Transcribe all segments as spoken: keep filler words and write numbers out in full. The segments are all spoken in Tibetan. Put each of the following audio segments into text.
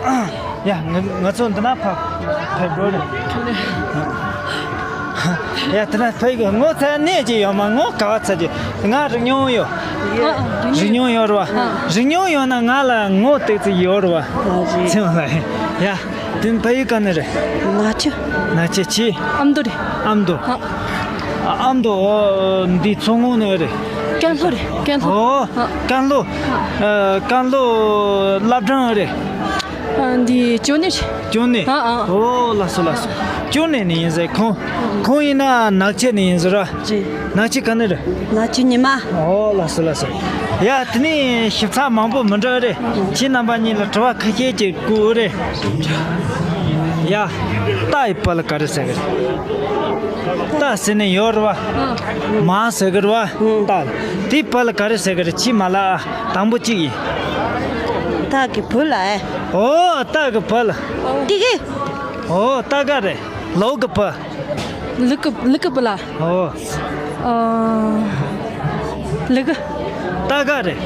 ཡ། ང་ང་ཚོ་འདི་ན་ཕ་ཕེབས་འགྲོ་རེད། ཡ། དེ་ན་ཕ་ཡི་ངོ་ཚ་ནས་ཅི་ཡོད་མ། ངོ་ག་བ་ཚ་ཅི། ང་རིག་མྱོང་ཡོད། རིག་མྱོང་ཡོད་རེད་བ། རིག་མྱོང་ཡོད་ན་ང་ལ་ངོ་ཏོག་ཙམ་ཡོད་རེད་བ། ཚེ་མ་ལ། ཡ། དེ་ཕ་ཡུལ་ག་ནས་རེད། ནག་ཆུ། ནག་ཆུ་ཆི། ཨ་མདོ་རེད། ཨ་མདོ། ཨ་མདོ། འདི་མཚོ་སྔོན་ནས་རེད། ཀན་ལྷོ་རེད། ཀན་ལྷོ། ཨོ། ཀན་ལྷོ། ཀན་ལྷོ་བླ་བྲང་རེད། འདི་ཅོ་ནེ་རེད། ཅོ་ནེ། ཨ་ཨ། ཨོ་ལགས་སོ་ལགས་སོ། ཅོ་ནེ་ནས་ཡིན་ཟེར། ཁོང་ཁོང་ཡིན་ན་ནག་ཆུ་ནས་ཡིན་ཟེར་ར། རེད། ནག་ཆུ་ག་ནས་རེད། ནག་ཆུ་ཉི་མ། ཨོ་ལགས་སོ་ལགས་སོ། ཡ། དེ་ནས་ཞིབ་ཚགས་མང་པོ་མི་འདྲ་རེད། ཁྱེད་རྣམ་པ་གཉིས་ལ་དྲི་བ་ཁ་ཤས་ཅིག་བཀོད་རེད། ཡ། རྟ་ཡི་བུ་ལ་ག་རེ་ཟེར་གི་རེད། རྟ་ཟེར་ནས་ཡོད་རེད་བ། མ་ཟེར་གི་རེད་བ། རྟ། དེའི་བུ་ལ་ག་རེ་ཟེར་གི་རེད། ཁྱེད་མ་ལ་དང་པོ་གཅིག་ཡིན། རྟ་གི་བུ་ལ་ཨེ། ཨོ་རྟ་གི་བུ་ལ། ཏི་གི། ཨོ་རྟ་ག་རེད། ལོ་གི་བུ། ལུག་གི་ལུག་གི་བུ་ལ། ཨོ། ཨ། ལུ་གུ། རྟ་ག་རེད།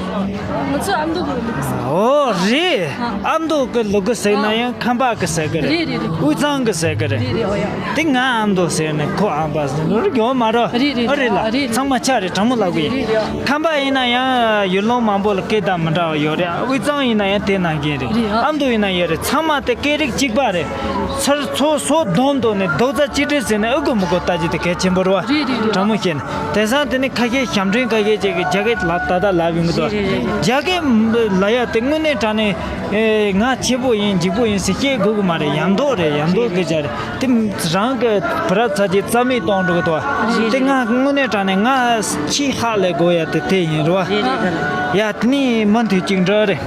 ང་ཚོ་ཨ་མདོ་གི་ལུ་གུ་ཟེར། ཨོ་རེད། ཨ་མདོ་གི་ལུ་གུ་ཟེར་ན་ཡང་ཁམས་པ་གི་ཟེར་གི་རེད། རེད་རེད་རེད། དབུས་གཙང་གི་ཟེར་གི་རེད། རེད་རེད། ཨོ་ཡ། དེ་ང་ཨ་མདོ་ཟེར་ནས་ཁོ་ཨམ་པ་ཟེར་ནོ་རེད། ཡོད་མ་རེད། རེད་རེད། ཨ་རེད་ལ། རེད་རེད། ཚང་མ་ཆ་རེད། དྲང་མོ་ལབ་གི་ཡིན། རེད་རེད། ཁམས་པ་ཡིན་ན་ཡང་ཡུལ་ལུང་མང་པོ་ལ་སྐད་བརྡ་མི་འདྲ་བ་ཡོད་རེད། དབུས་གཙང་ཡིན་ན་ཡང་དེ་ནང་བཞིན་རེད། རེད། ཨ་མདོ་ཡིན་ན་ཡོད་རེད། ཚང་མ་དེ་སྐད་རིགས་གཅིག་པ་རེད། ཚུར་ཚོ་སོ་བསྡོམས་ཐོག་ནས་རྡོག་རྩ་གཅིག་སྒྲིལ་ཟེར་ནས་ཨ་གུ་མི་གུ་ལྟ་རྒྱུ་དེ་གལ་ཆེན་པོ་རེད་བ། རེད་རེད་རེད། དྲང་མོ་བཤད་ན། དེང་སང་དེ་ནི་ཁ་ཤས་ཞབས་འདྲེན་ཁ་ཤས་ཅིག་གིས་རྒྱ་སྐད་ལབ་ད་ལྟ་ལབ་ཡོང་གི་འདུག་རེད་རེད་རེད། རྒྱ་སྐད་ལབ་ཡ་དེ་དངོས་གནས་དྲང་གནས་ཨེ་ང་ཆེ་པོ་ཡིན་ལྗིད་པོ་ཡིན་ཟེར་བཤད་དགོས་གི་མ་རེད། ཡང་མདོག་རེད། ཡང་མདོག་གི་ཆ་རེད། དེ་རང་གི་བུ་རབས་ཚ་གྱི་རྩ་མེད་གཏོང་འགྲོ་གི་འདུག་བ། རེད་དེ་རེད། ང་དངོས་གནས་དྲང་གནས་ང་ཆེས་ཧ་ལས་དགོས་ཡ་དེ་དེ་ཡིན་རེད་བ། རེད་རེད་རེད། ཡ་དེ་ནི་མུ་མཐུད་ཅིག་འགྲོ་རེད།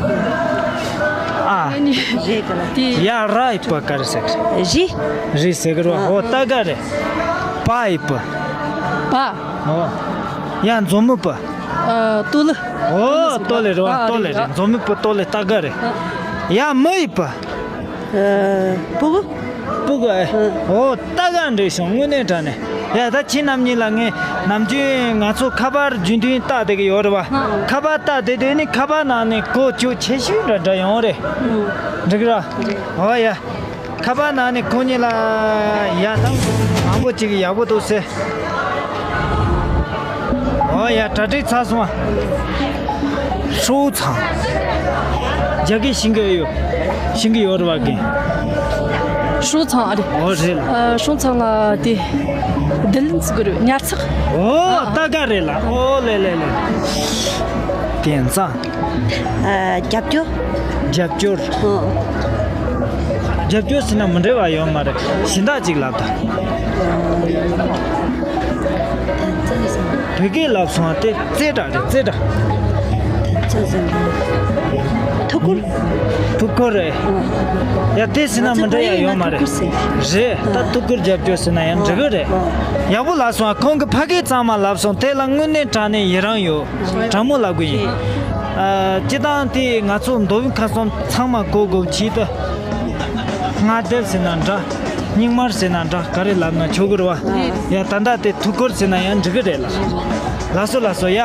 ཨ། རེད་ག་ལ། དེ། ཡ་ར་ཡི་བུ་ག་རེ་ཟེར། རི། རི་ཟེར་གི་རེད་བ། ཨ། ཨོ་རྟ་ག་རེད། བ་ཡི་བུ། བ། ཨོ། ཡ་མཛོ་མོའི་བུ། ཨ། ཏོ་ལི། ཨོ་ཏོ་ལི་རེད་བ། ཨ། ཏོ་ལི་རེད། རེད། མཛོ་མོའི་བུ་ཏོ་ལི་རྟ་ག་རེད། ཨ། ཡ་མི་ཡི་བུ། ཨ། སྤུ་གུ། སྤུ་གུ་ཨེ། ཨ། ཨོ་རྟ་ག་འདྲེས་བྱུང་དངོས་གནས་དྲང་གནས། ཡ་ད་ཁྱེད་རྣམ་གཉིས་ལ་ངས་ནམ་རྒྱུན་ང་ཚོ་ཁ་པར་རྒྱུན་མཐུད་ལྟ་བསྡད་ཀྱི་ཡོད་རེད་བ། ཨ། ཁ་པར་ལྟ་བསྡད་དུས་ནི་ཁ་པར་ནང་ནས་གོ་ཆོད་ཆེ་ཤོས་འདྲ་འདྲ་ཡོང་རེད། ཨ། འགྲིག་ར། འགྲིག་ཨོ་ཡ། ཁ་པར་ནང་ནས་ཁོང་གཉིས་ལ་ཡ་ཐང་མང་པོ་ཅིག་ཡག་པོ་འདུག་ཟེར། ཨོ་ཡ་གྲ་སྒྲིག་ཚར་སོང་ཨ། ཧྲོ་ཚང་། རྒྱ་སྐད་ཤེས་ཀྱི་ཡོད། ཤེས་ཀྱི་ཡོད་རེད་བ་གི། ཧྲོ་ཚང་ཨ་རེད། ཨོ་རེད་ལ། ཨ། ཧྲོ་ཚང་ལ་དེ་བསྡུ་ལེན་ཟེར་གི་རེད། ཉར་ཚགས། ཨོ་ཨ། རྟ་ག་རེད་ལ། ཨོ་ལེ་ལེ་ལེ། དེང་སང་། ཨ། རྒྱབ་སྐྱོར། རྒྱབ་སྐྱོར། ཨོ། རྒྱབ་སྐྱོར་ཟེར་ན་མི་འདྲ་བ་ཡོད་མ་རེད། གཞན་དག་ཅིག་ལབ་དང་། བོད་སྐད་ལབ་སོང་བ་དེ་རྩེ་གྲ་རེད། རྩེ་གྲ། ཐུགས་ཁུར། ཐུགས་ཁུར་རེད། ཨོ། ཡ་དེ་ཟེར་ན་མི་འདྲ་ཡ་ཡོད་མ་རེད། ཐུགས་ཁུར་ཟེར། རེད། ད་ཨོ། ཐུགས་ཁུར་རྒྱབ་སྐྱོར་ཟེར་ན་ཡང་འགྲིག་གི་རེད། ཨོ། ཡག་པོ་ལབ་སོང་བ། ཁོང་གི་ཕ་སྐད་གཙང་མ་ལབ་སོང་། དེ་ལ་དངོས་གནས་དྲང་གནས་ཡི་རང་ཡོད། དྲང་མོ་ལབ་དགོས་ཡིན། ཨ། སྤྱིར་བཏང་དེ་ང་ཚོ་མདོ་དབུས་ཁམས་གསུམ་ཚང་མ་གོ་དགོས་ཆེད་དུ། སྔ་ལྟས་ཟེར་ན་འདྲ། སྙིང་དམར་ཟེར་ན་འདྲ། ག་རེ་ལབ་ན་ཆོག་གི་རེད་བ། ཡ་ད་ལྟ་དེ་ཐུགས་ཁུར་ཟེར་ན་ཡང་འགྲིག་གི་རེད་ལ། ལགས་སོ་ལགས་སོ། ཡ།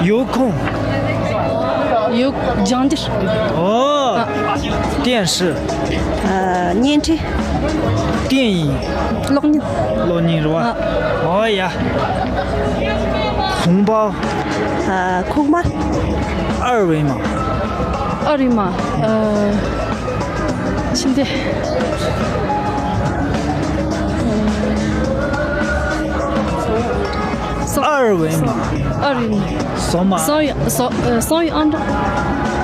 ཡོད་ཁུངས། ཡོད། ལྗང་སྒྱུར། ཨོ། ཨ། 电视། ཨ། བརྙན་འཕྲིན། 电影། གློག་བརྙན། གློག་བརྙན་རེད་བ། ཨ། ཨོ་ཡ། 红包། ཨ། ཁུག་མ། 二维码། 二维码། ཨ། ཕྱིན་ཏེ། 二维码། 二维码། 什么？ 双语，双，呃，双语安装。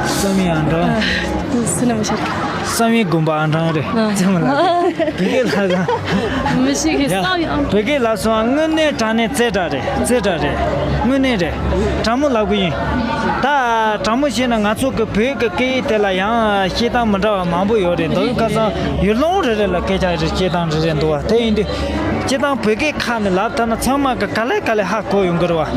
双语安装། 呃，是那么写的。 双语དགོན་པ་ཨང་གྲངས་རེད། ཨ། ཙམ་ལ་བོད་སྐད་ལ་མི་ཤེས་གི། 双语ཨང་། བོད་སྐད་ལ་སོང་དངོས་གནས་དྲང་གནས་རྩེ་གྲ་རེད། རྩེ་གྲ་རེད། དངོས་གནས་རེད། དྲང་མོ་ལབ་གི་ཡིན། ད་དྲང་མོ་བཤད་ན་ང་ཚོ་གི་བོད་ཀྱི་སྐད་ཡིག་དེ་ལ་ཡང་བཤད་སྟངས་མི་འདྲ་བ་མང་པོ་ཡོད་རེད། མདོ་དབུས་ཁམས་གསུམ་ཡུལ་ལུང་རེ་རེ་ལ་སྐད་ཆ་རེ་བཤད་སྟངས་རེ་རེ་འདུག་བ། དེ་ཡིན་དུས་སྤྱིར་བཏང་བོད་སྐད་ཁ་ནས་ལབ་ཐུབ་ན་ཚང་མ་གི་ག་ལེ་ག་ལེ་ཧ་གོ་ཡོང་གི་རེད་བ།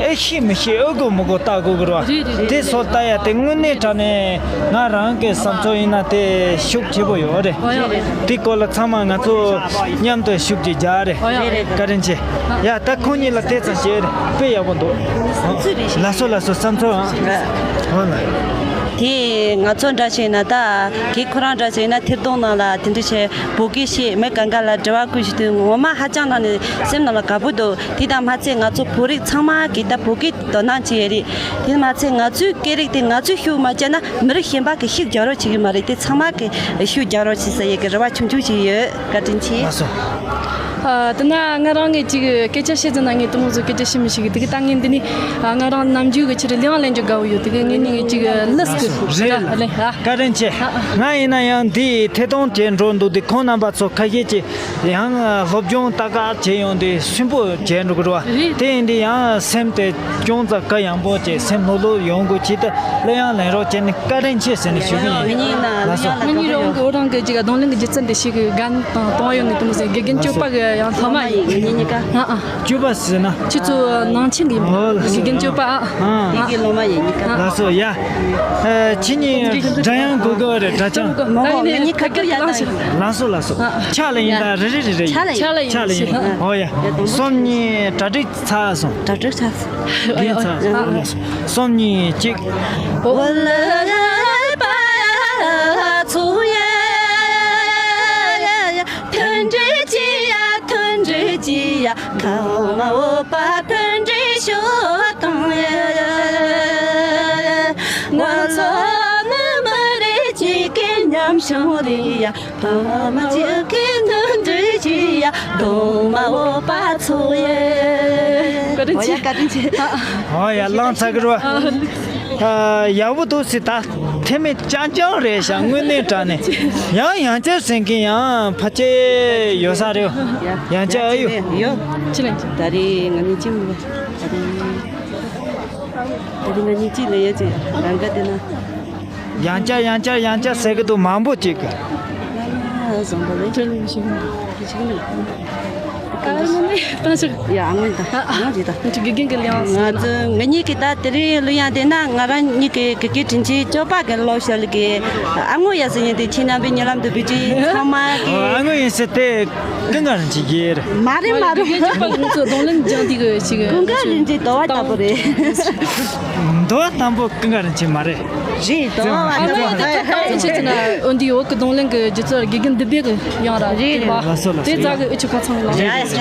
ཨེ་ཤེས་མི་ཤེས་ཨེ་གོ་མི་གོ་ལྟ་དགོས་གི་རེད་བ། རེད་རེད་རེད། དེ་ཚོ་ལྟ་ཡ་དེ་དངོས་གནས་དྲང་གནས་ང་རང་གི་བསམ་ཚུལ་ཡིན་ན་དེ་ཤུགས་ཆེ་པོ་ཡོད་རེད། ཨོ་ཡ། དེ་སྐོར་ལ་ཚང་མ་ང་ཚོ་མཉམ་དུ་ཤུགས་ཅིག་རྒྱག་རེད། ཨོ་ཡ། བཀའ་དྲིན་ཆེ། ཡ་ད་ཁོང་གཉིས་ལ་དེ་ཙམ་བཤད་རེད། དཔེ་ཡག་པོ་འདུག་ལགས་སོ་ལགས་སོ། བསམ་ཚུལ་ཨང་། ཨོ་ལ། དེ་ང་ཚོ་འདྲ་བྱས་ན་ད་གི་ཁོ་རང་འདྲ་བྱས་ན་ཐེར་གཏོང་ནང་ལ་དེ་འདྲ་བྱས་བོད་སྐད་བཤད་མི་གང་ག་ལ་འབྲེལ་བ་བསྐུལ་ཞིག་དུས་ངོ་མ་ཧ་ཅང་ནང་ནས་སེམས་ནང་ལ་དགའ་པོ་འདུག་དེ་དང་མ་ཚད་ང་ཚོ་བོད་རིགས་ཚང་མ་གི་ད་བོད་སྐད་དོ་སྣང་བྱེད་ཡས་རེད། དེ་མ་ཚད་ང་ཚོའི་སྐད་རིགས་དེ་ང་ཚོས་ཤུགས་མ་བརྒྱབ་ན་མི་རིགས་གཞན་པ་གི་ཤུགས་རྒྱག་རོགས་བྱེད་གི་མ་རེད། དེ་ཚང་མ་གི་ཤུགས་རྒྱག་རོགས་བྱེད་ཟེར་ཡས་གི་རེ་བ་ཆུང་ཆུང་ཞིག་ཡོད། བཀའ་དྲིན་ཆེ། ལགས་སོ། ཨ། དེ་ན་ང་རང་གི་ཅིག་སྐད་ཆ་བཤད་ཙམ་ན་ངས་དེ་མོ་ཚོ་སྐད་ཆ་བཤད་མི་ཤེས་གི། དེ་གི་ད་ངས་འདི་ནི་ཨ། ང་རང་ནམ་རྒྱུན་གི་ཕྱིར་ལེའང་ལེན་རྒྱུ་དགའ་བོ་ཡོད། དེ་གི་ངས་ནི་ཅིག་ལགས་སོ། ལགས་སོ། རེད་ལ། ལེ། ཨ། བཀའ་དྲིན་ཆེ། ཨ། ཨ། ང་ཡིན་ན་ཡང་འདི་ཐད་གཏོང་བྱས་འགྲོ་འདུག་དེ་ཁོང་རྣམ་པ་ཚོ་ཁ་ཤས་ཀྱིས་ཡང་སློབ་སྦྱོང་ལྟ་ག་བྱས་ཡོང་དུས་སུན་པོ་བྱས་འགྲོ་གི་རེད་བ། རེད། དེ་ཡིན་དུས་ཡང་སེམས་དེ་ཅུང་ཙམ་གུ་ཡངས་པོ་བྱས་སེམས་ལྷོད་ལྷོད་ཡོང་དགོས་ཆེད་དུ་ལེའང་ལེན་རོགས་བྱས་ནས་བཀའ་དྲིན་ཆེ་ཟེར་ནས་ཞུ་གི་ཡིན། ལགས་སོ། ང་གཉིས་རང་གི་འོ་རང་གི་ཅིག་རྡུང་ལེན་གི་སྒྱུ་རྩལ་འདི་ཞིག་གི་རྒན་དང་གཏོང་ཡོང་ནས་དུ་མ་ཟེར། དགེ་རྒན་སྐྱོབ་པ་གི་ཡང་སློབ་མ་ཡིན། ངེད་གཉིས་ཀ། ཨ་ཨ། སྐྱོབ་པ་ཟེར་ན། ཁྱེད་ཚོ་ནང་ཆེན་གི་ཡིན། ཨོ་ལགས་སོ། དགེ་རྒན་སྐྱོབ་པ། ཨ། ཨ། ངེད་ཀྱི་སློབ་མ་ཡིན་གཉིས་ཀ། ལགས་སོ། ཡ། ཨ། ཁྱེད་གཉིས་འདྲ་ཡང་དགོས་གི་རེད། འདྲ་ཅང་། མ་གོ། ངེད་གཉིས་ཁ་ཐུག་ཡ་ད། ལགས་སོ། ལགས་སོ། ཨ། ཕྱག་ལ་ཡིན་ད། རེ་རེ་རེ་རེ་ཡིན། ཕྱག་ལ་ཡིན། ཕྱག་ལ་ཡིན། ཨོ་ཡ། སོམ་གཉིས་གྲ་སྒྲིག་ཚར་སོང་། གྲ་སྒྲིག་ཚར་སོང་། གྲ་སྒྲིག་ཚར་སོང་། ཨ། ལགས་སོ། སོམ་གཉིས་གཅིག་བཀའ་དྲིན་ཆེ། ཨོ་ཡ། བཀའ་དྲིན་ཆེ། ཨོ་ཡ། ལངས་ཚར་གི་རེད་བ། ཨ། ཡག་པོ་འདུག་ཟེར། ད་དེ་མིན་རྐྱང་རྐྱང་རེད་ཤག་དངོས་གནས་དྲང་གནས། ཡང་ཡང་བསྐྱར་ཟེར་མཁན་ཡང་ཕལ་ཆེར་ཡོད་ས་རེད། ཡང་བསྐྱར་ཨ་ཡོད། ཡོད། ཅི་ལན་ཅི། ད་རེས་ང་གཉིས་ཅི་མི་ད་རེས། ད་རེས་ང་གཉིས་ཅི་ལ་ཡོད་ཅིག་རང་ག་དེ་ན། ཡང་བསྐྱར་ཡང་བསྐྱར་ཡང་བསྐྱར་ཟེར་གི་འདུག་མང་པོ་ཅིག་གི། བཟང་པོ་ལེ། ཁྱོད་ལ་མི་ཤེས་གི། ཨ་ནི་ནི་བཏང་ཆོག་ཡ། ཨ་ངོས་དང་། ཨ། ཨ། ངོས་ཀྱི་དང་། ཁྱོད་དགེ་རྒན་གྱི་ལེའང་། ང་ཚོ་ང་གཉིས་ཀྱི་ད་དེ་རིང་གླུ་དབྱངས་དེ་ན་ང་རང་གཉིས་ཀྱི་དགེ་རྒན་དྲིན་ཆེན་སྐྱོབ་པ་གི་སློབ་ཞབས་ཀྱི་ཨ་ངོས་ཡ་ཟེར་ཡིན་དེ། ཁྱེད་རྣམ་པའི་མཉམ་ལམ་དུ་བུ་ཅི་ཚང་མ་གི། ཨ་ངོས་ཡིན་ཟེར་དེ་ཀུན་དགའ་རིན་ཆེན་གྱི་རེད། མ་རེད་མ་རེད། དགེ་རྒན་སྐྱོབ་པ་ང་ཚོ་རྡུང་ལེན་སྦྱང་དུས་གི་ཅིག་ཀུན་དགའ་རིན་ཆེན་དོ་བ་ལྟ་བུ་རེད། དོ་བ་དང་པོ་ཀུན་དགའ་རིན་ཆེན་མ་རེད། རེད་དོ། ཨ་ནི་ད་ད་ད་ཆེ་ཆེ་ན་འོན་ཏེ་འོག་གི་རྡུང་ལེན་གི་སྒྱུ་རྩལ་དགེ་རྒན་འདི་བེ་གི་ཡང་ར་རེད། ལགས་སོ་ལགས་སོ། དེ་ཛ་གི་ཨུ་ཆུ་ཁ་ཚང་ལ། ཡ་ཡ།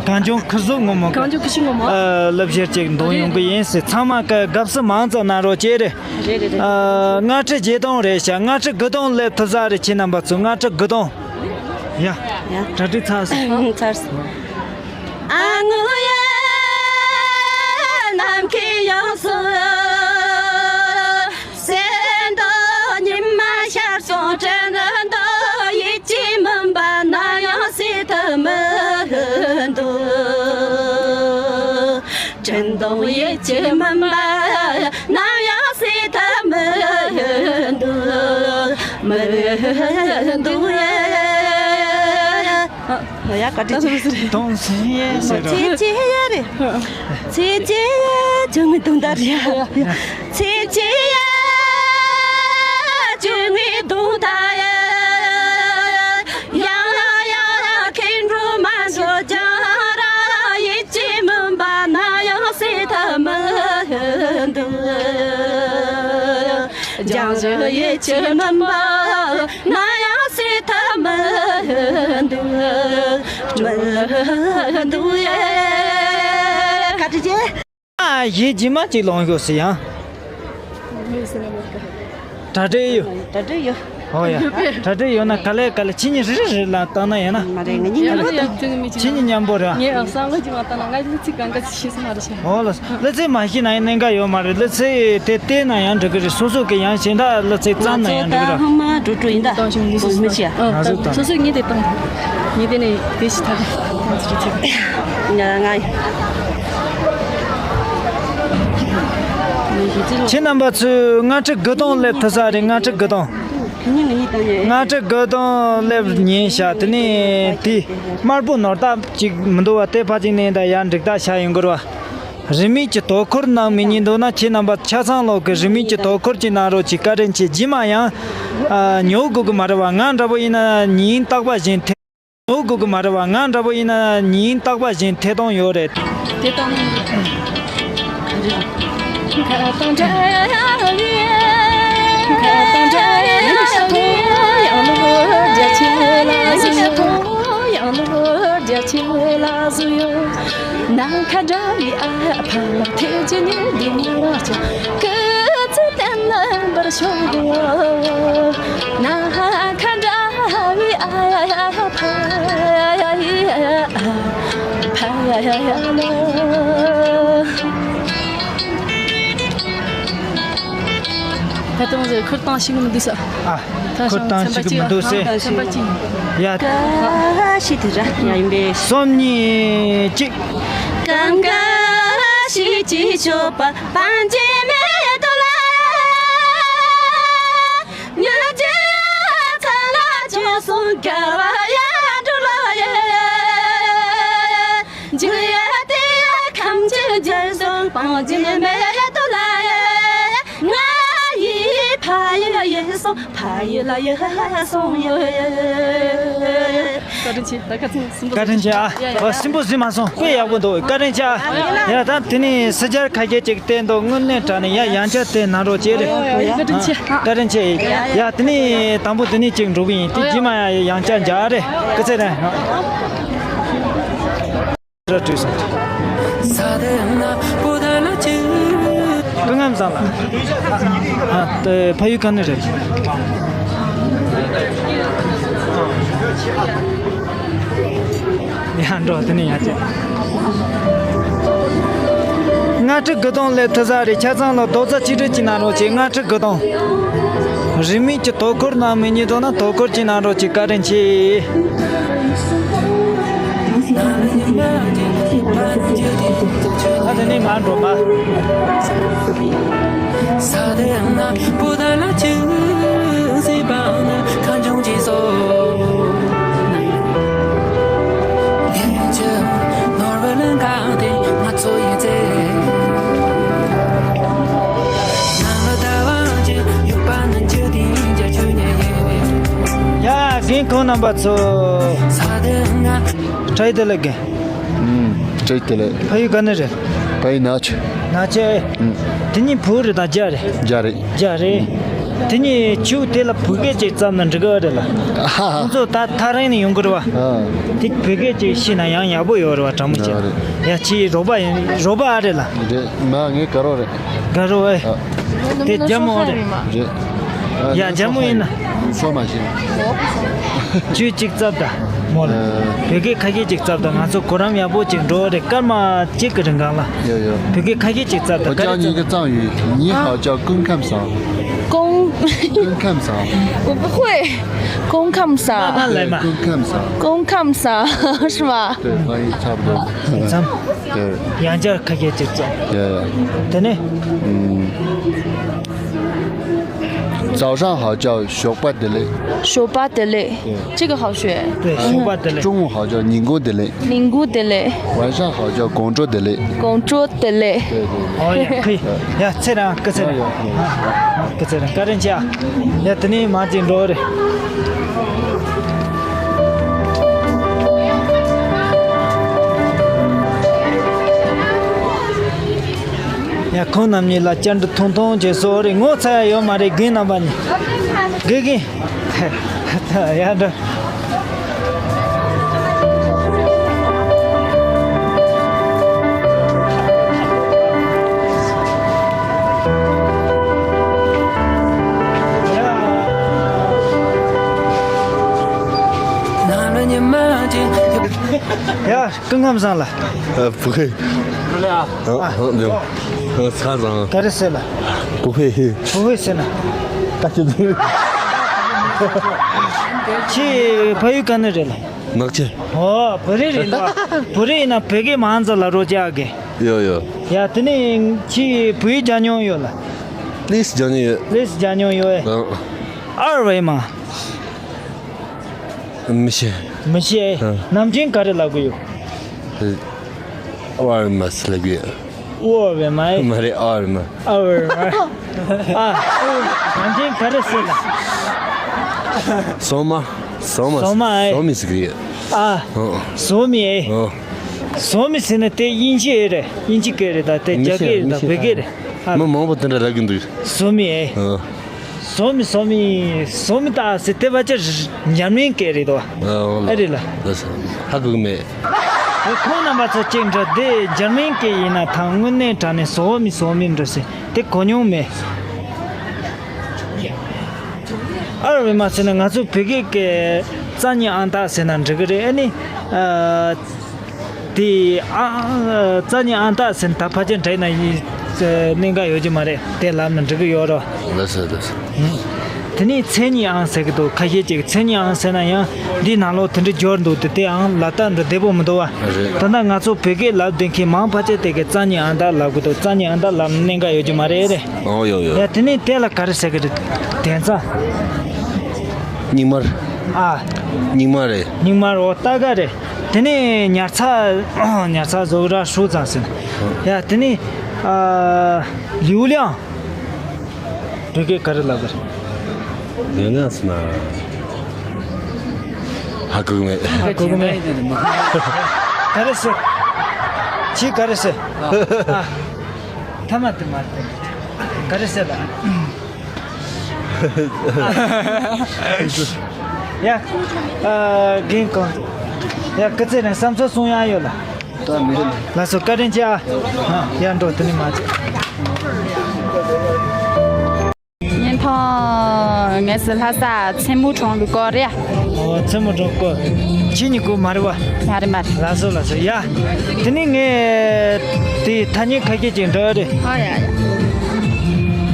གངས་ལྗོངས་ཁུར་བཟོ་སྔོན་མོ་གི། གངས་ལྗོངས་ཁུར་ཤིང་སྔོན་མོ། ཨ། སློབ་ཞེར་ཅིག་འདོན་ཡོང་གི་ཡིན་ཟེར། ཚང་མ་གི་དགའ་བསུ་མང་ཙམ་གནང་རོགས་བྱེད་རེད། རེད་རེད་རེད། ཨ། ལྔ་ཁྲི་བརྒྱད་སྟོང་རེད་ཤག་ལྔ་ཁྲི་དགུ་སྟོང་སླེབས་ཐུབ་ས་རེད། ཁྱེད་རྣམ་པ་ཚོ་ལྔ་ཁྲི་དགུ་སྟོང་། ཡ། ཡ། གྲ་སྒྲིག་ཚར་སོང་། ཚར་སོང་། ཨ་ངུ་ཡ། ནམ་མཁའི་ཡང་སུ། གསལ་འདུག་ཉི་མ་ཤར་སོང་། དྲན་འདུག་ཡིད་ཀྱི་མུན་པ་ནམ་ཡང་སེལ་ཐབས་མི་འདུག་དྲན་འདུག་ཡིད་ཀྱི་མུན་པ་ནམ་ཡང་སེལ་ཐབས་མི་འདུག་མི་འདུག་ཡ། ཡ། བཀའ་དྲིན་ཆེ། དོང་སེང་ཡེ་ཟེར་རོ། ཚེ་ཆེ་ཡ་རེད། ཚེ་ཆེ་ཡ་ཅུང་ངི་དུང་ད་རེད་ཡ། ཚེ་ཆེ་ཡ་ཅུང་ངི་དུང་ད་ཡ། ཡང་ཡང་ཁེངས་འགྲོ་མ་འགྲོ་རྒྱང་ར་ཡིད་ཀྱི་མུན་པ་ནམ་ཡང་སེལ་ཐབས་མི་འདུག་རྒྱང་རིང་ཡིད་ཀྱི་མུན་པ་ནམ་ཡང་སེལ་ཐབས་མི་འདུག་མི་འདུག་ཡ། བཀའ་དྲིན་ཆེ། ཨ། གཞས་རྗེས་མ་གཅིག་ལོངས་ཤོག་ཟེར་ཡང་། གྲ་སྒྲིག་ཡོད། གྲ་སྒྲིག་ཡོད། ཨོ་ཡ། གྲ་སྒྲིག་ཡོད་ན་ག་ལེ་ག་ལེ། ཁྱེད་གཉིས་རེ་རེ་རེ་ལ་བཏང་ན་ཡིན་ན། མ་རེད། ང་གཉིས་མཉམ་པོ་བཏང་། ཁྱེད་གཉིས་མཉམ་པོ་རེད། ངས་བསམ་བློ་ཅིག་མ་བཏང་ན་ང་གླུ་ཚིག་གང་ག་ཅིག་ཤེས་སུ་མ་རེད་ཤག་ཨོ་ལ། གླུ་ཚིག་མ་ཤེས་ན་ཡང་གནད་འགག་ཡོད་མ་རེད། གླུ་ཚིག་དེ་བལྟས་ན་ཡང་འགྲིག་གི་རེད། སོ་སོ་གི་ཡང་གཞན་དག་གླུ་ཚིག་བརྩམས་ན་ཡང་འགྲིག་གི་རེད། ང་ཚོ་ད་ཧང་མ་འགྲོ་འགྲོ་ཡིན་ད། ང་ཚོ་ད་མི་ཤེས། ང་ཚོ་ད་སོ་སོ་ངས་དེ་བཏང་། ངས་དེ་ནས་དེ་ཞིག་ཐག་བཏང་ཚུལ་ཚིག་ང་ང་། ཁྱེད་རྣམ་པ་ཚོས་ལྔ་ཁྲི་དགུ་སྟོང་སླེབས་ཐུབ་ས་རེད། ལྔ་ཁྲི་དགུ་སྟོང་། ལྔ་ཁྲི་དགུ་སྟོང་སླེབས་ཉེན་ཤག་དེ་ནས་དེ་དམར་པོ་ནོར་སྟབས་ཅིག་མི་འདུག་བ། དེ་ཕར་ཅིག་ནས་ད་ཡར་འགྲིག་ཐག་ཤར་ཡོང་གི་རེད་བ། རིན་མེད་ཀྱི་དོ་ཁུར་གནང་མི་ཉན་འདུག་ན་ཁྱེད་རྣམ་པ་ཆ་ཚང་ལོག་གི་རིན་མེད་ཀྱི་དོ་ཁུར་ཅིག་གནང་རོགས་གྱིས། བཀའ་དྲིན་ཆེ། རྗེས་མ་ཡང་ཨ་ཉོ་དགོས་གི་མ་རེད་བ། ང་འདྲ་པོ་ཡིན་ན་ཉིན་རྟག་པ་བཞིན་ཐེ་ཉོ་དགོས་གི་མ་རེད་བ། ང་འདྲ་པོ་ཡིན་ན་ཉིན་རྟག་པ་བཞིན་ཐད་གཏོང་ཡོད་རེད། དེ་དང་། ད་དུང་ཟེར་ཁུར་བཏང་ཤེས་ཀྱི་མི་འདུག་ས། ཨ། ད་ཁུར་བཏང་ཤེས་ཀྱི་མི་འདུག་ཟེར། ཨ། ད་ཚན་པ་གཅིག་ཡ། ཀ་ཤི་དེ་ར་ཡ་ཡིན་པས། གསུམ་གཉིས་གཅིག་བཀའ་དྲིན་ཆེ། ད་ཁ་ཚང་གསུམ་པོ། བཀའ་དྲིན་ཆེ་ཨ། ཡ་ཡ། ཨོ་གསུམ་པོ་གཟིགས་མ་སོང་། དཔེ་ཡག་པོ་འདུག་བཀའ་དྲིན་ཆེ་ཨ། ཡ་ད་དེ་ནས་སི་ཇར་ཁ་ཤས་ཅིག་བསྟན་འདུག་དངོས་གནས་དྲང་གནས་ཡ་ཡང་བསྐྱར་བསྟན་གནང་རོགས་བྱེད་རེད། ཡ་བཀའ་དྲིན་ཆེ། བཀའ་དྲིན་ཆེ། ཡ་དེ་ནས་དང་པོ་དེ་ནས་ཅིག་འགྲོ་གི་ཡིན། དེ་རྗེས་མ་ཡ་ཡང་བསྐྱར་མཇལ་རེད། སྐུ་ཚེ་རིང་། ར་བྲིས་སོང་། སྐུ་ཁམས་བཟང་ལགས། ཨ། ད་ཕ་ཡུལ་ག་ནས་རེད། ཡ་འགྲོ། དེ་ནས་ཡ་ཅེ། ལྔ་ཁྲི་དགུ་སྟོང་སླེབས་ཐུབ་ས་རེད། ཆ་ཚང་ལ་རྡོག་རྩ་གཅིག་སྒྲིལ་གྱིས་གནང་རོགས་བྱེད། ལྔ་ཁྲི་དགུ་སྟོང་། རིན་མེད་ཀྱི་དོ་ཁུར་གནང་མི་ཉིད་དོ་ན་དོ་ཁུར་གྱིས་གནང་རོགས་བྱེད། བཀའ་དྲིན་ཆེ། ད་དེ་ནས་མར་འགྲོ་མ། ཡ། རྒན་ཁོང་རྣམ་པ་ཚོ། བཀྲ་ཤིས་བདེ་ལེགས་རྒན། ཨུམ། བཀྲ་ཤིས་བདེ་ལེགས། ཕ་ཡུལ་ག་ནས་རེད། ཕ་ཡུལ་ནག་ཆུ། ནག་ཆུ་ཨེ། ཨུམ། དེ་གཉིས་བོད་རེད་དང་རྒྱ་རེད། རྒྱ་རེད། རྒྱ་རེད། དེ་གཉིས་ཆུ་དེ་ལ་བོད་སྐད་ཅིག་བརྩམས་ན་འགྲིག་གི་རེད་ལ། ཁོང་ཚོ་ད་ཐག་རིང་ནས་ཡོང་གི་རེད་བ། ཨ། དེ་བོད་སྐད་ཅིག་ཤེས་ན་ཡང་ཡག་པོ་ཡོད་རེད་བ། དྲང་མོ་བྱས། ཡ་རེད། ཡ་ཁྱེད་རོགས་པ་ཡིན། རོགས་པ་ཨ་རེད་ལ། རེད། མ་ངའི་དགའ་རོགས་རེད། དགའ་རོགས་ཨེ། ཨ། དེ་རྒྱ་མོ་རེད། རེད། ཡ་རྒྱ་མོ་ཡིན་ན། སོ་མ་བྱེད། ཆུ་གཅིག་བཙབ་ད། མོ་ལ། ཨ། བོད་སྐད་ཁ་ཤས་ཅིག་བཙབ་ད། ང་ཚོ་གོ་རིམ་ཡག་པོ་ཅིག་འགྲོ་རེད། སྐར་མ་གཅིག་གི་རིང་གང་ལ། ཡོ་ཡོ། བོད་སྐད་ཁ་ཤས་ཅིག་བཙབ་ད། 我叫你一个藏语，你好叫公看啥？公公看啥？我不会。公看啥？慢慢来嘛。公看啥？公看啥是吗？对，发音差不多。 མཚམས། དེ། ཡང་བསྐྱར་ཁ་སྐད་ཅིག་བཙལ། དེ། དེ་ནས། 嗯，早上好叫ཞོགས་པ་བདེ་ལེགས། ཞོགས་པ་བདེ་ལེགས། 对。 这个好学。 དེ་ཞོགས་པ་བདེ་ལེགས། 中午好叫ཉིན་གུང་བདེ་ལེགས། ཉིན་གུང་བདེ་ལེགས། 晚上好叫དགོང་དྲོ་བདེ་ལེགས། དགོང་དྲོ་བདེ་ལེགས། 对对对。 ཨོ་ཡ་ཁུ་ཡ། ཡ་ཚེ་རིང་། སྐུ་ཚེ་རིང་། ཡ་ཡ་ཡ། སྐུ་ཚེ་རིང་། བཀའ་དྲིན་ཆེ། ཡ་དེ་ནས་མ་ཅིག་འགྲོ་རེད། ཡ་ཁོང་རྣམ་གཉིས་ལ་བཅར་འདྲི་ཐུང་ཐུང་བྱས་སོ་རེད། ངོ་ཚ་ཡ་ཡོད་མ་རེད། རྒན་རྣམ་པ་གཉིས། རྒན་རྒན། ཡ་འདྲ། ཡ། སྐུ་ཁམས་བཟང་ལགས། 呃，不会。 ཨ། 嗯，嗯，没有。 ཨ། 擦掌。 ག་རེ་ཟེར་ལགས། 不会。 བུ་ཧུ་ཟེར་ན། 大学毕业。 ཁྱེད་ཕ་ཡུལ་ག་ནས་རེད་ལགས། 那去。 ཨོ། བོད་རིགས་རེད་འདུག་བོད་རིགས་ཡིན་ན་བོད་སྐད་མང་ཙམ་ལབ་རོགས་བྱ་གི། ཡོ་ཡོ། ཡ་དེ་ནས་ཁྱེད་བོད་ཡིག་སྦྱང་མྱོང་ཡོད་ལགས། ལེགས་སྦྱང་མྱོང་ཡོད། ལེགས་སྦྱང་མྱོང་ཡོད། 嗯。 二维码། མི་ཤེས། མི་ཤེས། ཨ། ནམ་རྒྱུན་ག་རེ་ལབ་གི་ཡོད། 二维码 ཟེར་ལབ་གི་ཡོད། 二维码། མ་རེད། 二维码། 二维码། ཨ། ནམ་རྒྱུན་ག་རེ་ཟེར་ལ། 扫码། 扫码། 扫码 ཨེ། 扫码 ཟེར་གི་ཡོད། ཨ། ཨ། 扫码 ཨེ། ཨ། 扫码 ཟེར་ན་དེ་དབྱིན་ཇི་ཨེ་རེད། དབྱིན་ཇི་སྐད་རེད་ད། དེ་རྒྱ་སྐད་རེད་ད། བོད་སྐད་རེད། ཨ། མི་མང་པོ་དེ་འདྲ་ལབ་གི་འདུག 扫码 ཨེ། ཨ། བཟོ་མི་བཟོ་མི་བཟོ་མི་ད་ཟེར་དེ་བ་ཅི་འཇར་མན་སྐད་རེད་དོ། ཨ་འོ་ལ། ཨེ་རེད་ལ། ལ་ས་ཧ་གོ་གི་མེད། ཁོང་རྣམ་པ་ཚོ་གཅིག་འདྲ་དེ་འཇར་མན་སྐད་ཡིན་ན་ཐང་དངོས་གནས་དྲང་ནས་བཟོ་མི་བཟོ་མི་འདྲ་ཟེར་དེ་གོ་མྱོང་མེད། ཨར་བའི་མ་ཟེར་ན་ང་ཚོ་བོད་སྐད་ཀྱི་རྩ་ཉིད་ཨང་རྟགས་ཟེར་ན་འགྲིག་གི་རེད། ཨ་ནི། ཨ། དེ་ཨ་རྩ་ཉིད་ཨང་རྟགས་ཟེར་ན་ད་ཕལ་ཆེར་འདྲ་ཡིན་ན་ཡིན་གནད་འགག་ཡོད་ཀྱི་མ་རེད། དེ་ལབ་ན་འགྲིག་གི་ཡོད་རོ། ལགས་སོ་ལགས་སོ། དེ་ནས་མཚན་ཉིད་ཨང་ཟེར་གི་འདུག་ཁ་ཤས་ཅིག་མཚན་ཉིད་ཨང་ཟེར་ན་ཡང་འདིའི་ནང་ལོགས་དེ་འདྲ་འབྱོར་འདུག་དེ་དེ་ཨང་ལབ་སྟངས་འདྲ་བདེ་པོ་མི་འདུག་བ། རེད། ད་ལྟ་ང་ཚོ་བོད་སྐད་ལབ་བསྡད་མཁན་མང་ཕལ་ཆེར་དེ་གི་རྩ་ཉིད་ཨང་རྟགས་ལབ་གི་འདུག་རྩ་ཉིད་ཨང་རྟགས་ལབ་ན་གནད་འགག་ཡོད་ཀྱི་མ་རེད་རེད། ཨོ་ཡོ་ཡོ། ཡ་དེ་ནས་དེ་ལ་ག་རེ་ཟེར་གི་རེད། དན་རྩ། སྙིགས་མར། ཨ། སྙིགས་མ་རེད། སྙིགས་མར་འོ་ལྟ་ག་རེད། དེ་ནས་ཉར་ཚགས། ཉར་ཚགས་བཟོ་ར་ཧྲུའུ་ཙང་ཟེར། ཡ་དེ་ནས། ཨ། 流量། བོད་སྐད་ག་རེ་ལབ་གི་རེད། 流量ཟེར་ན། ཧ་གོ་གི་མེད། ཧ་གོ་གི་མེད། ག་རེ་ཟེར། ཁྱི་ག་རེ་ཟེར། ཨ། ཐ་མ་དེ་མ་རེད། ག་རེ་ཟེར་ལ། ཡ། ཨ། རྒན་གོང་། ཡ་སྐུ་ཚེ་རིང་བསམ་ཚུལ་གསུང་ཡག་ཡོད་ལ། ལགས་སོ་བཀའ་དྲིན་ཆེ་ཨ། ཡ་འགྲོ་དེ་ནས་མ་བྱེད། བརྙན་ཐུང་ངས་སུ་ལྷ་ས་མཚན་མོ་གྲོང་གི་སྐོར་རེད། ཨོ་མཚན་མོ་གྲོང་སྐོར། ཁྱེད་གཉིས་ཀོ་མ་རེད་བ། མ་རེད་མ་རེད། ལགས་སོ་ལགས་སོ་ཡ། དེ་ནས་ངས་དེ་ཐ་སྙད་ཁ་ཤས་ཅིག་འདྲ་རེད། ཨ་ཡ་ཡ།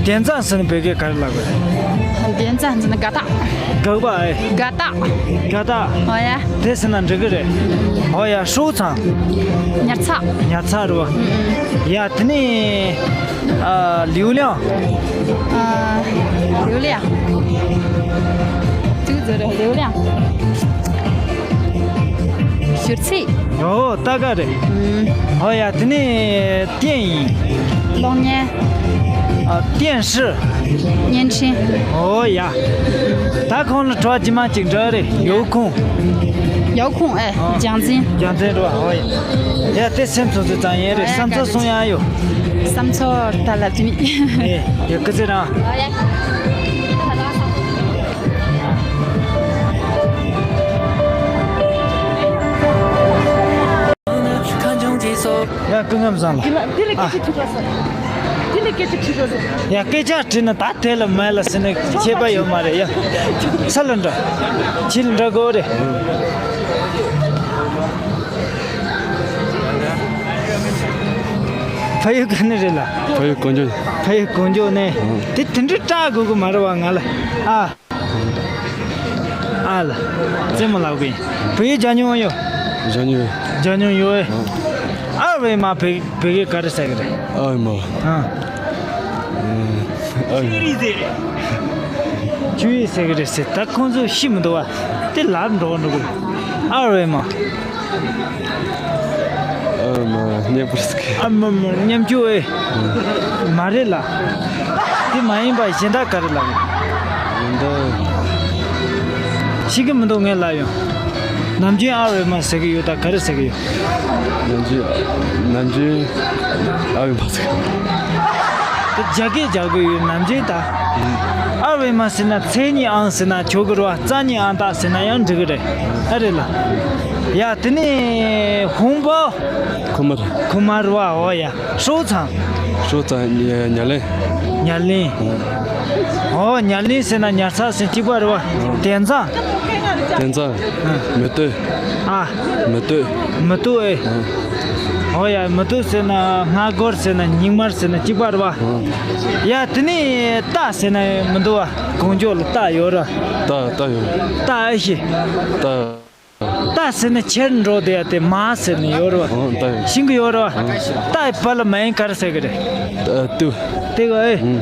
དན་རྩ་ཟེར་ན་བོད་སྐད་ག་རེ་ལབ་དགོས། དན་རྩ་ཟེར་ན་དགའ་རྟགས། དགག་པ་ཨེ། དགའ་རྟགས། དགའ་རྟགས། ཨོ་ཡ། དེ་ཟེར་ན་འགྲིག་གི་རེད། ཨོ་ཡ་ཧྲུའུ་ཙང་། ཉར་ཚགས། ཉར་ཚགས་རེད་བ། ཨུ་ཨུ། ཡ་དེ་ནས། ཨ། 流量། ཨ། 流量། ཅུ་ཟེར་རེད། 流量། བཞུར་ཚད། ཨོ་ད་ག་རེད། ཨུམ། ཨོ་ཡ་དེ་ནས་电影། གློག་བརྙན། ཨ། 电视། བརྙན་འཕྲིན། ཨོ་ཡ། ད་ཁོང་ལ་གྲོགས་རྗེས་མ་གཅིག་འདྲ་རེད། 遥控། 遥控 ཨེ། ཨ། རྒྱང་འཛིན། རྒྱང་འཛིན་རེད་བ། ཨོ་ཡ། ཡ་དེ་སེམས་ཚོ་ཚོ་ཙང་ཡིན་རེད། ཨ་ཡ། བསམ་ཚུལ་གསུང་ཡག་ཡོད། བསམ་ཚུལ་ད་ལབ་ཀྱི་མེད། ཨེ། ཡ་སྐུ་ཚེ་རིང་། ཨ་ཡ། ཡ་སྐུ་ངམ་བཟང་ལ། དེ་ལ་དེ་ལ་སྐད་ཆ་དྲིས་རོགས་ཟེར། དེ་ལ་སྐད་ཆ་དྲིས་རོགས་ཟེར། ཡ་སྐད་ཆ་དྲིས་ན་ད་དེ་ལ་མེད་ལ་ཟེར་ནས་ཁྱད་པར་ཡོད་མ་རེད་ཡ། ས་ལ་འགྲོ། ཁྱི་ལ་འགྲོ་དགོས་རེད། ཕ་ཡུལ་ག་ནས་རེད་ལ། ཕ་ཡུལ་གོ་འཇོ། ཕ་ཡུལ་གོ་འཇོ་ནས། དེ་དེ་འདྲའི་སྐྲག་དགོས་གི་མ་རེད་བ་ང་ལ། ཨ། ཨ་ལ། རྩེད་མོ་ལགས་པས། བོད་ཡིག་སྦྱང་མྱོང་ཡོད། སྦྱང་མྱོང་ཡོད། སྦྱང་མྱོང་ཡོད་ཨེ། ཨ་བའི་མ་བོད་བོད་སྐད་ག་རེ་ཟེར་གི་རེད། ཨ་བའི་མ། ཨ། ཨ་བའི་མ། ཆུ་ཡིག་ཟེར་གི་རེད་ཟེར། ད་ཁོང་ཚོ་ཤི་མི་འདུག་བ། དེ་ལབ་འགྲོ་འགྲོ་གི་རེད། ཨ་བའི་མ། ཨ་མ་མཉམ་པོ་ཟེར་གི། ཨ་མ་མ་མཉམ་སྤྱོད་ཨེ། མ་རེད་ལ། དེ་མ་ཡིན་པ་གཞན་དག་ག་རེ་ལབ་ཡོད། གཞན་དག་ཤེས་ཀྱི་མི་འདུག་ངས་ལབ་ཡོང་། ནམ་རྒྱུན་ཨ་རེ་མ་ཟེར་གི་ཡོད་ད་ག་རེ་ཟེར་གི་ཡོད། ནམ་རྒྱུན་ནམ་རྒྱུན་ཨ་རེ་མ་ཟེར་གི། དེ་རྒྱ་སྐད་རྒྱག་གི་ཡོད་ནམ་རྒྱུན་ད། ཨ་རེ་མ་ཟེར་ན་མཚན་ཉིད་ཨང་ཟེར་ན་ཆོག་གི་རེད་བ། རྩ་ཉིད་ཨང་རྟགས་ཟེར་ན་ཡང་འགྲིག་གི་རེད། ཨ་རེད་ལ། ཡ་དེ་ནས་ཧོང་པོ། ཁུ་མར། ཁུ་མར་བ་འོ་ཡ། ཧྲོ་ཚང་། ཧྲོ་ཚང་ཉ་ཉ་ལེན། ཉ་ལེན། འོ་ཉ་ལེན་ཟེར་ན་ཉར་ཚགས་ཟེར་གཅིག་པ་རེད་བ། དན་ཚང་། དན་ཚང་། མི་ལྟོས། ཨ། མི་ལྟོས། མི་ལྟོས་ཨེ། འོ་ཡ་མི་ལྟོས་ཟེར་ན་སྔ་སྒོར་ཟེར་ན་སྙིགས་མར་ཟེར་ན་གཅིག་པ་རེད་བ། ཡ་དེ་ནས་རྟ་ཟེར་ན་མི་འདུག་བ། གོང་ཇོ་ལ་རྟ་ཡོད་ར། རྟ་རྟ་ཡོད། རྟ་ཨེ་ཤེས། རྟ། རྟ་ཟེར་ནས་ཁྱེར་འགྲོ་དེ་ཡ་དེ་མ་ཟེར་ནས་ཡོད་རེད་བ། ཨང་རྟ་ཡོད། ཤིང་གི་ཡོད་རེད་བ། ཨང་། རྟ་ཡི་བར་ལ་མ་ཡིན་ག་རེ་ཟེར་གི་རེད། རྟ་ཏུ། དེ་ག་ཨེ། ཨང་།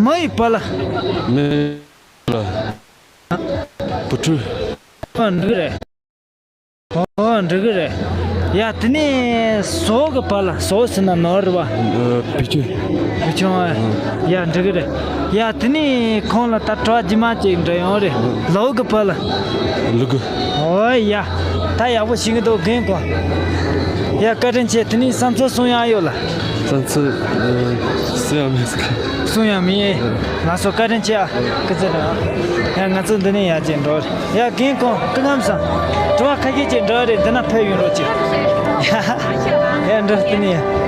མི་ཡི་བར་ལ། མི་ལ། བུ་ཕྲུག་ཨ་འགྲིག་རེད། ཨོ་འགྲིག་གི་རེད། ཡ་དེ་ནས་ཟོག་གི་བར་ལ་ཟོག་ཟེར་ན་ནོར་རེད་བ། བེ་ཆུང་། བེ་ཆུང་ཨ། ཡ་འགྲིག་གི་རེད། ཡ་དེ་ནས་ཁོང་ལ་ད་གྲོགས་རྗེས་མ་ཅིག་འདྲ་ཡོང་རེད། ལུག་གི་བར་ལ། ལུ་གུ། ཨོ་ཡ། ད་ཡག་པོ་ཞིག་གི་འདུག་རྒན་གོ། ཡ་བཀའ་དྲིན་ཆེ། དེ་ནས་བསམ་ཚུལ་གསུང་ཡག་ཡོད་ལ། ཚང་ཚོ། ཨ། སུ་ཡང་མེད་ཟེར། གསུང་ཡང་མི་ཡེ། ང་ཚོ་བཀའ་དྲིན་ཆེ་ཨ། སྐུ་ཚེ་རིང་ཨ། ཡ་ང་ཚོ་འདི་ནས་ཡར་ཅིག་འགྲོ། ཡ་རྒན་ཁོང་སྐུ་ཁམས་བཟང་། དྲི་བ་ཁ་ཤས་ཅིག་འདྲི་བ་རེད། འདི་ན་ཕེབས་ཡོང་རོགས་གྱིས། ཡ་འགྲོ་འདི་ནས་ཡ།